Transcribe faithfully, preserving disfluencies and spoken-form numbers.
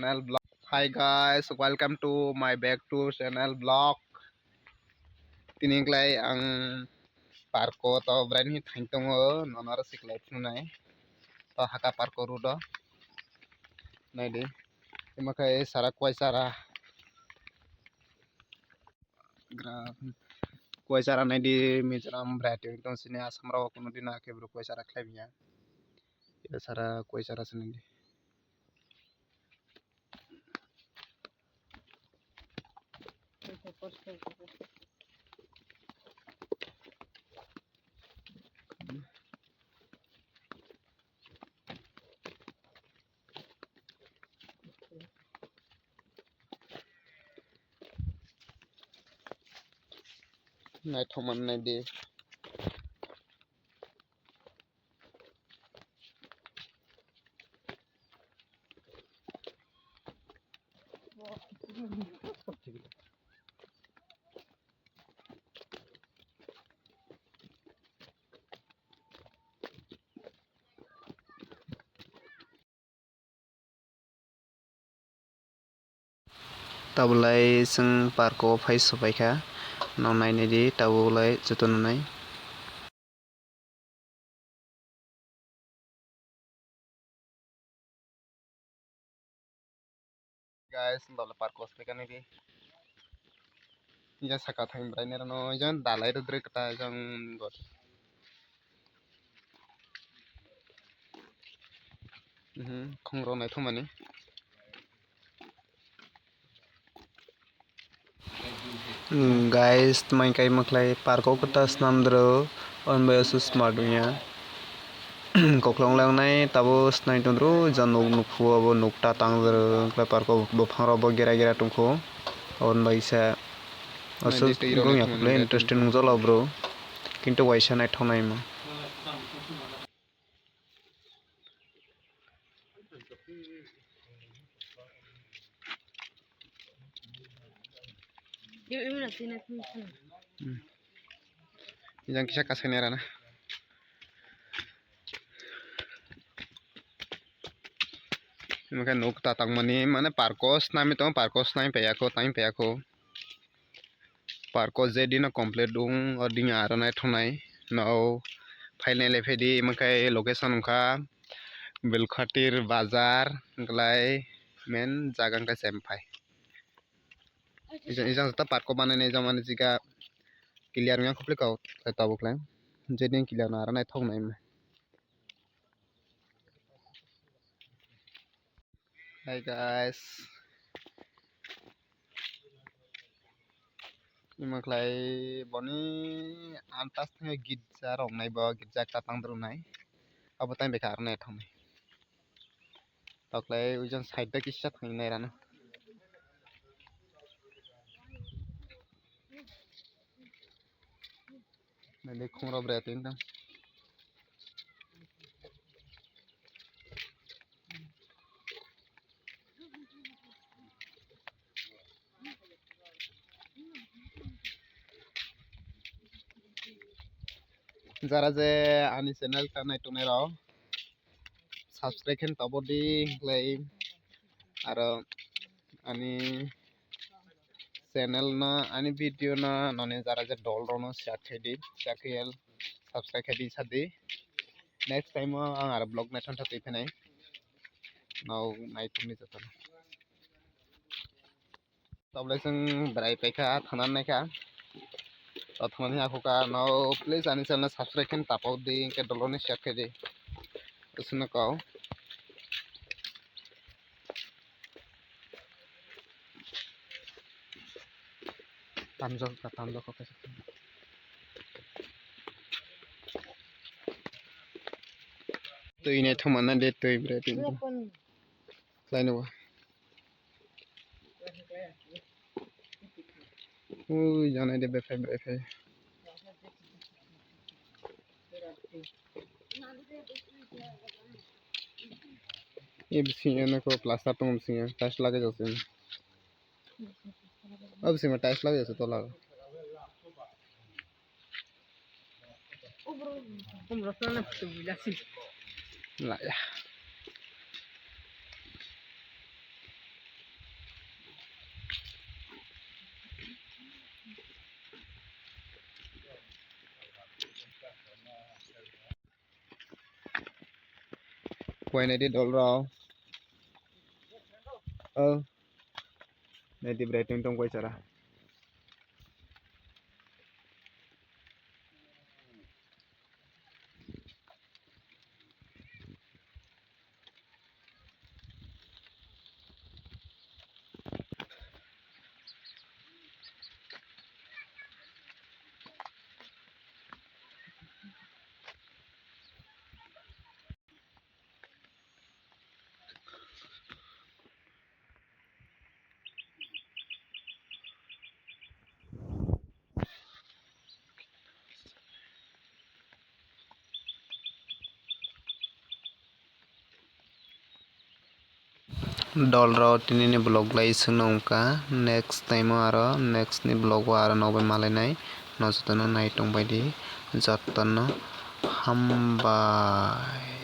Channel vlog. Hi guys, welcome to my back to channel vlog. Tini klai ang parko to brain hi thain tongo, nono aro siklai phunai. To haka parko road o. Naidi. Ima khai sara kwai sara. Gra-, kwai sara naidi Mizoram bwrwi tong sini Assam rok kuno dina khe bwrwi kwai sara khlai manya. Sara kwai sara sini. Naithok man naidi. Tabulai chwng parko phai sopaikha, no nainai di tabulai joto nunai. Guys, dole parko sopaikha nai di. Iya saka thang bwrwi nai rano, iya dalai rwdrwi kwta jang gor. Mhm, khongrok naithokmani. Guys, tmai kai mwkhlai parko kwta snam dro, on bai osu smart wngya. Koklong langnai tabo snai tongdro, ja nuk nukhu abo nuk ta tang dro, parko buphang rok bo gera gera tongkho, on bai sa osu twi rok gongya naithokmani kwlai guys. Interesting nukjalo bro, kintu waisa naithoknai ma. Hmm. Yang kisa kasai nera na. Omo khe nuk ta tangmani, mane parko snami tongo, parko snai paiya kho, tang paiya kho. Parko je dino complete wng, o dino aro naithoknai. No phainai le phaidi, omo khe location wngkha Belkhatir Bazar, wngkhlai main jaga wngkha Chemphai. Ejang, ejang jota parko banainai, ejang mani jiga clear wngya khuplai kok, tabuk le. Jedin clear no aro naithoknai. Hi guys. Ima khlai boni antas thangwi girja rok nai bo, girja kwtal tang rwnai. Abo tang bekha aro nai thangwi. Tokhlai uijon side o kisa thangwi nai rano. Nai khungrok bwrwi tong. Jara je ani channel ta nai tongnai rok, subscribe khe tabodi, like, aro ani channel no, ani video no noni jara je dol rok no share khai di, share khai subscribe khai di sadi. Next time o ang aro vlog nai thantha twi phainai. No nai thumni joto no. Tabulai chwng bwrai paikha, thana naikha. O thana ni akhuka no, please ani channel subscribe khe tapok di, hwnkhe doloni share khe di. Usino kau. Tamjok ka, tamjok ka. Twi nai thuma na de twi bwrai twi. Khlai nw. Ui, janai de befai befai. E bisingo nokho plaster tongo bisingo, tiles lagai jokse. O bisingo tiles lagai jokse tola. Laya. Koi naidi dol rok. Oh. Naidi bwrwi tong tong koi chara. Dol rok tini ni vlog lai swngno wngkha, next time o aro next ni vlog o aro nokbai malainai, no jotono nai tongbai di, jotono hambai.